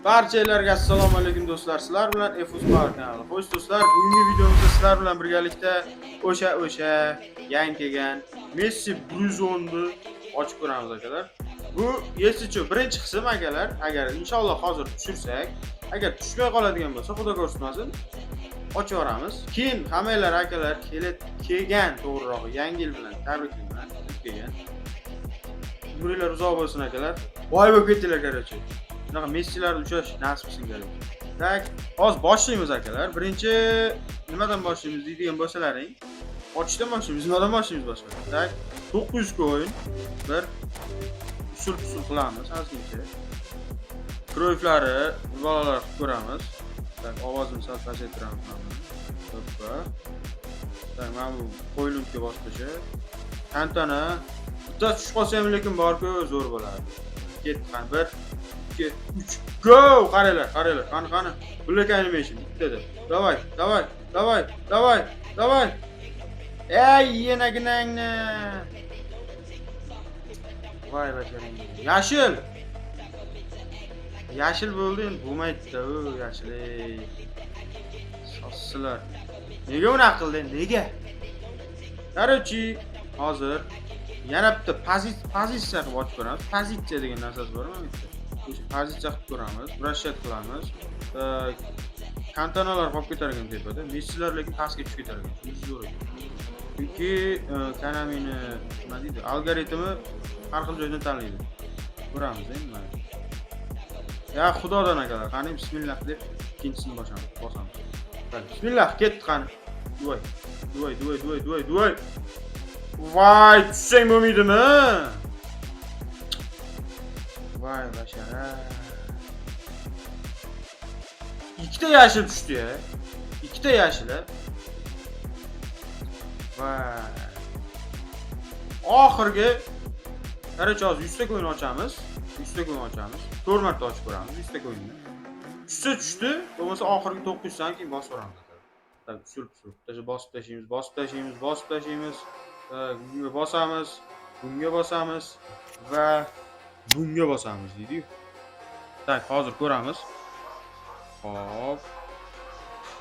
Barchalarga assalomu alaykum do'stlar. Sizlar bilan Efus Power kanali. Xo'sh do'stlar, bugungi videomizda sizlar bilan birgalikda o'sha yangi kelgan Messi Bruzonni ochib ko'ramiz akalar. Bu yesichu birinchi qism akalar. Agar inshaalloh hozir tushirsak, agar tushmay qoladigan bo'lsa, xudo ko'rsatmasin, ochib yuboramiz. Keyin hammanglar akalar kelib kelgan, to'g'rirog'i yangi yil bilan tabriklayman. Kelgan. Umringlar uzoq bo'lsin akalar. Boy bo'lib ketdinglar, короче. Shunaqa Messilarni ushlash nasib qilsin, короче. Так, hozir boshlaymiz akalar. Birinchi nimadan boshlaymiz deydigan bo'lsalaring, ochishdan boshlaymiz. Nimadan boshlaymiz boshqa? Так, 900 coin bir usul usul qilamiz ozgincha. Kroyflari bolalar qilib ko'ramiz. Так, ovozini sal pasaytiramiz mana. Hoppa. Так, mana bu qo'yilunga boshqacha. Tantana. Bitta tushib qolsa ham lekin borku, zo'r bo'ladi. Ketdi, qani 1 2 3 go! Qaranglar, qaranglar. Qani, qani. Black animation bittada. Давай, давай, давай, давай, давай. Ey, yenaginangni. Voy basharang. Yashil. Yashil bo'ldi, endi bo'lmaydi-da, u yashil. Ey. Sossizlar. Nega unaqa qildi? Nega? Короче, hozir yana bitta pozitsiya qilib ochib ko'ramiz. Pozitsiya degan narsasi bormi bitta? O'sha pozitsiya qilib ko'ramiz, вращать qilamiz. Kantonalar qolib ketar ekan tepada. Messilar lekin pastga tushib ketar ekan. Shunisi zo'r ekan. Chunki Konamini nima deydi, algoritmi har xil joydan tanlaydi. Ko'ramiz endi mana. Ya xudodan akalar, qani bismillah deb ikkinchisini bosamiz, bosamiz. Так, bismillah, ketdi qani. Duvoy. Duvoy, duvoy, duvoy, duvoy, duvoy. Voy, tushsang bo'lmaydimi? Voy bashara. Ikkita yashil tushdi ya. Ikkita yashil. A. Voy. Oxirgi, короче, hozir 100 ta coin ochamiz. 100 ta coin ochamiz. 4 marta ochib ko'ramiz 100 ta coinni. Tushsa tushdi, bo'lmasa oxirgi 900 dan keyin bosib yuboramiz. Так, usul usul. Bitta bosib tashlaymiz, bosib tashlaymiz, bosib tashlaymiz. Так, bunga bosamiz, bunga bosamiz va bunga bosamiz deydi-yu. Так, hozir ko'ramiz. Hop.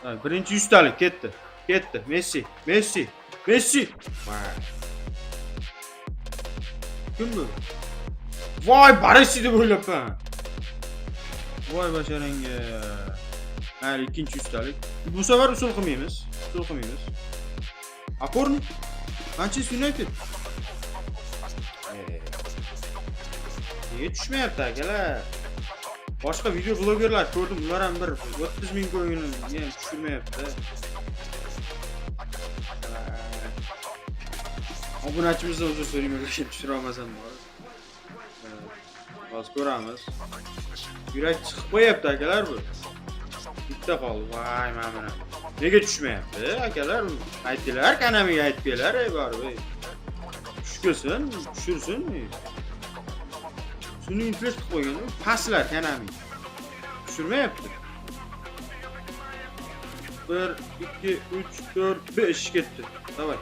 Так, birinchi 100 talik ketdi. Ketdi. Messi, Messi, Messi. Voy. Kim bu? Voy, Baresi deb o'ylabman. Voy basharangga. Mayli, ikkinchi 100 talik. Bu safar usul qilmaymiz. Usul qilmaymiz. Опорник. Manchester United. Nega tushmayapti akalar? Boshqa video blogerlar ko'rdim, ular ham bir 30 ming coinni ham tushirmayapti. Obunachimizdan uzr so'rayman, lekin tushira olmasam bor. Hozir ko'ramiz. Yurak chiqib qo'yapti akalar bu. Bitta qoldi. Voy, mana buni. Nega tushmayapti akalar? Aytinglar, Konamiga aytib kelar, ey borib. Ey. Tushib tushirsin. Sun'iy intellekt qilib qo'ygan, pastlar Konami. Tushirmayapti. 1 2 3 4 5 ketdi. Давай.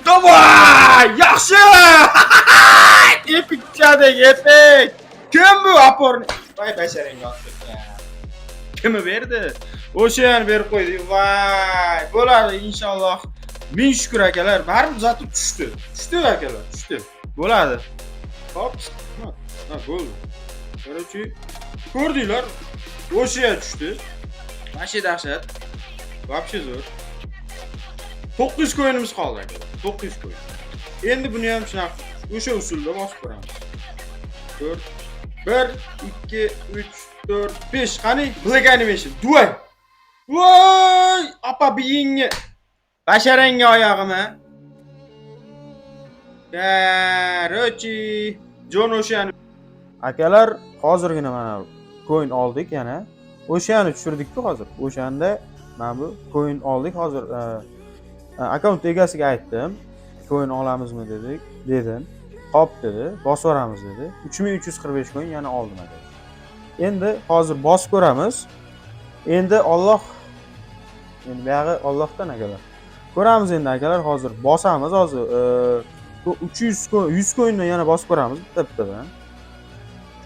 Давай! Yaxshi! Epic chadak, epic! Kim bu опорник? Voy basharangga otib. Kimi berdi? O'sha ham berib qo'ydi. Voy, bo'ladi inshaalloh. Ming shukr akalar, baribir zotib tushdi. Tushdi akalar, tushdi. Bo'ladi. Hop, ha, bo'ldi. Короче, ko'rdinglar, o'sha tushdi. Вообще dahshat. Вообще zo'r. 900 coinimiz qoldi akalar. 900 coin. Endi buni ham shunaqa o'sha usulda bosib ko'ramiz. 4 1 2 3 4 5 qani Black Animation. Duay. Voy, opa biyingni. Basharangga oyog'im. Короче, Jon o'shani. Akalar, hozirgina mana coin oldik yana. O'shani tushirdik-ku hozir. O'shanda mana bu coin oldik. Hozir akkaunt egasiga aytdim. Coin olamizmi dedik, dedim. Hop dedi, bosib yuboramiz dedi. 3345 coin yana oldim aka. Endi hozir bosib ko'ramiz. Endi Alloh, endi buyog'i Allohdan akalar. Ko'ramiz endi akalar, hozir bosamiz hozir. Bu 300 coin, 100 coindan yana bosib ko'ramiz bitta bittadan.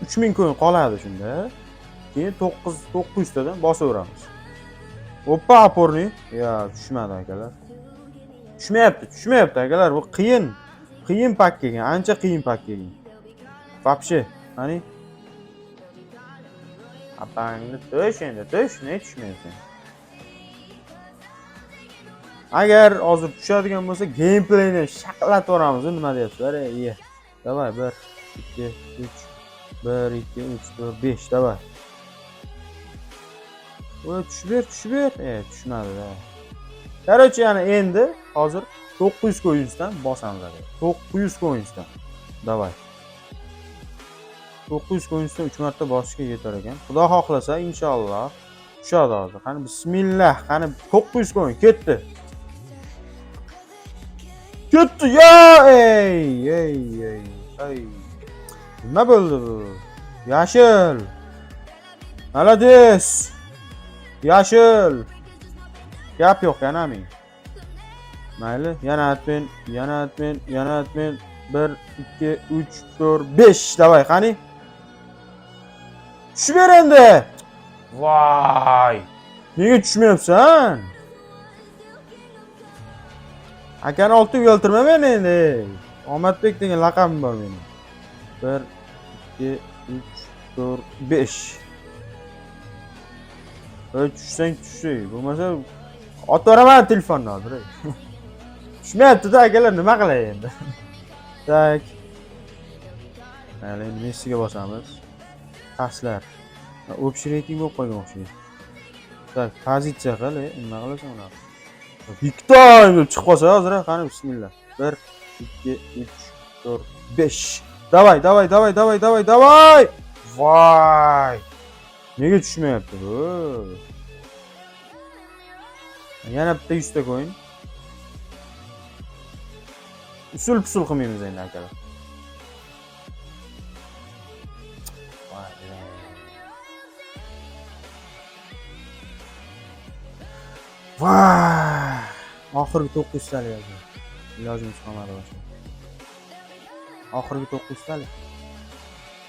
3000 coin qoladi shunda. Keyin 9 900 tadan bosaveramiz. Oppa, опорный. Ya, tushmadi akalar. Tushmayapti, tushmayapti akalar. Bu qiyin. Qiyin pak kelgan, ancha qiyin pak kelgan. Вообще, qani? Apangni tush endi, tush, ne tushmayapsan? Agar hozir tushadigan bo'lsa, gameplayni shaqillatib yuboramiz, nima deyapsizlar? Ey, iye. Давай, 1 2 3 1 2 3 4 5, давай. Voy, tushib ber, tushib ber. Tushmadi-da. Короче, yana endi hozir 900 coinsdan bosamiz aka. 900 coinsdan. Давай. 900 coinsdan 3 marta bosishga yetar ekan. Xudo xohlasa, inshaalloh tushadi hozir. Qani bismillah, qani 900 coin ketdi. Ketdi ya, ey, ey, ey, ey. Nima bo'ldi bu? Yashil. Молодец. Yashil. Gap yo'q yana men. Mayli, yana отмен, yana отмен, yana отмен. 1 2 3 4 5. Давай, qani? Tushib ber endi. Voy. Nega tushmayapsan? Akani olti uyaltirma meni endi. Omadbek degan laqabim bor meni. 1 2 3 4 5. Ey, tushsang tush, bo'lmasa otib yuboraman telefonni hozir. Ey. Tushmayapti-da akalar, nima qilay endi? Так. Mayli, endi Messiga bosamiz. Paslar. Общий reyting bo'lib qolgan o'xshaydi. Так, pozitsiya qil, nima qilasan unaqa? Big time deb chiqib qolsa hozir, qani bismillah. 1 2 3 4 5. Давай, давай, давай, давай, давай, давай. Voy. Nega tushmayapti bu? Yana bitta 100 ta coin. Usul pusul qilmaymiz endi akalar. Voy. Voy. Oxirgi 900 talik aka. Ilojimiz qolmadi boshqa. Oxirgi 900 talik.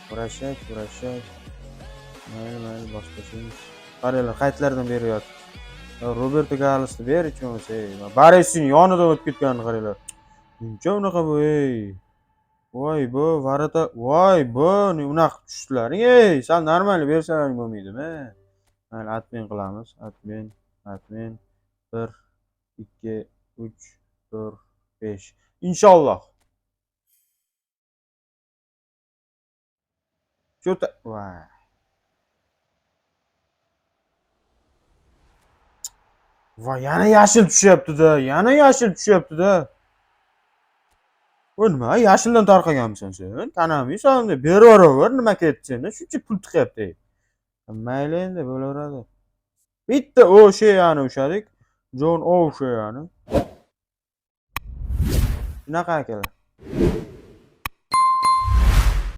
Kurashak, kurashak. Mayli, mayli, bosib tashlaymiz. Qaranglar, qaytlardan beryapti. Roberto Carlosni ber hech bo'lmasa, ey. Baresining yonidan o'tib ketganini qaranglar. Muncha unaqa bu, ey. Voy bu ворота, voy bu unaqa tushdilaring, ey, sal normal bersalaring bo'lmaydimi? Mayli, отмен qilamiz. Отмен, отмен. 1 2 3 4 5. Inshaalloh. Что-то. Voy. Voy, yana yashil tushyapti-da, yana yashil tushyapti-da. Bu nima? Yashildan tarqaganmisan sen? Tanamaysan, deb beraver, nima ketdi senda? Shuncha pul tiqyapti. Mayli endi bo'laveradi. Bitta o'sha ushladik. John O'Shea. Shunaqa akalar.